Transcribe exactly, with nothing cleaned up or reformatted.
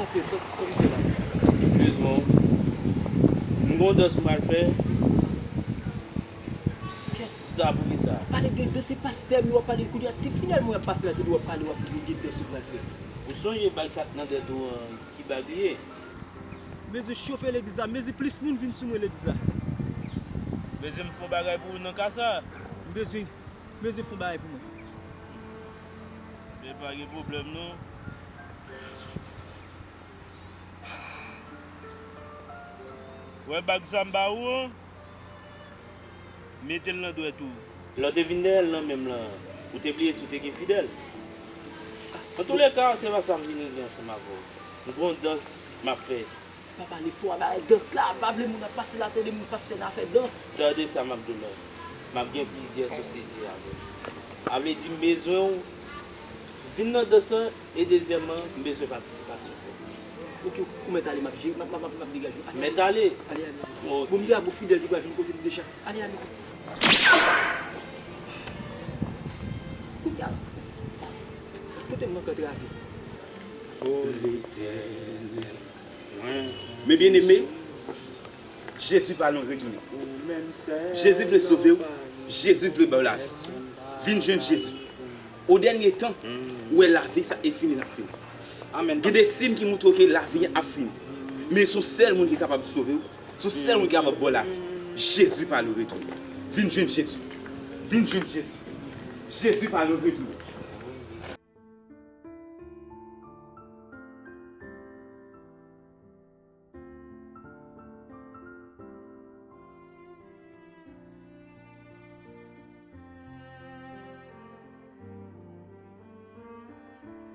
Pase, sòt, sòt, sòt la. Eskize m. M gon dans m pral fè. Sa pou ki sa? Pale de dans, se pastè m yo ap pale kounye a. Si finalman w ap pase la, te di w ap pale, w ap di gen dans ou pral fè. Ou sonje bag sa k nan tèt ou an, ki bag li ye? M bezwen chofe legliz la, m bezwen plis moun vin sou mwen legliz la. Bezwen m fè yon bagay pou ou nan ka sa? M bezwen, m bezwen fè yon bagay pou mwen. Men pa gen pwoblèm non. Wè bag sa m ba ou an? Mete l nan dwèt ou. Lè w te vin dèyè l nan men m lan, ou te bliye si w te gen fidèl? Antouleka, se pa sa m vin regle ansanm avè w. M gon dans m ap fè. Pa pale fò a, bagay dans la, m pa vle moun ap pase la, tande m, pastè nan afè dans. Tande sa m ap di w la. M ap gen plizyè sosyete avè w. A vle di m bezwen w vin nan dans lan e dezyèmman, m bezwen patisipasyon w. Ok, ou mèt ale, m ap jere, m ap, m ap, m ap, m ap degaje w. Ale, mèt ale. Ale, ale. Ok. Bon, m gen yon fidèl ki pral vin kote m deja. Ale, ale. Kounye a, kote m nan kontre avè w? O Letènèl. Men byeneme, Jezi pa lwen retounen. Jezi vle sove w. Jezi vle ba w lavi. Vin jwenn Jezi. O dènye tan, ou wè lavi sa e fini l ap fini. Amèn. Gen de siy ki montre ke lavi a ap fini. Men se yon sèl moun ki kapab sove w. Se yon sèl moun ki kapab ba w lavi. Jezi pa lwen retounen. Vin jwenn Jezi. Vin jwenn Jezi. Jezi pa lwen retounen.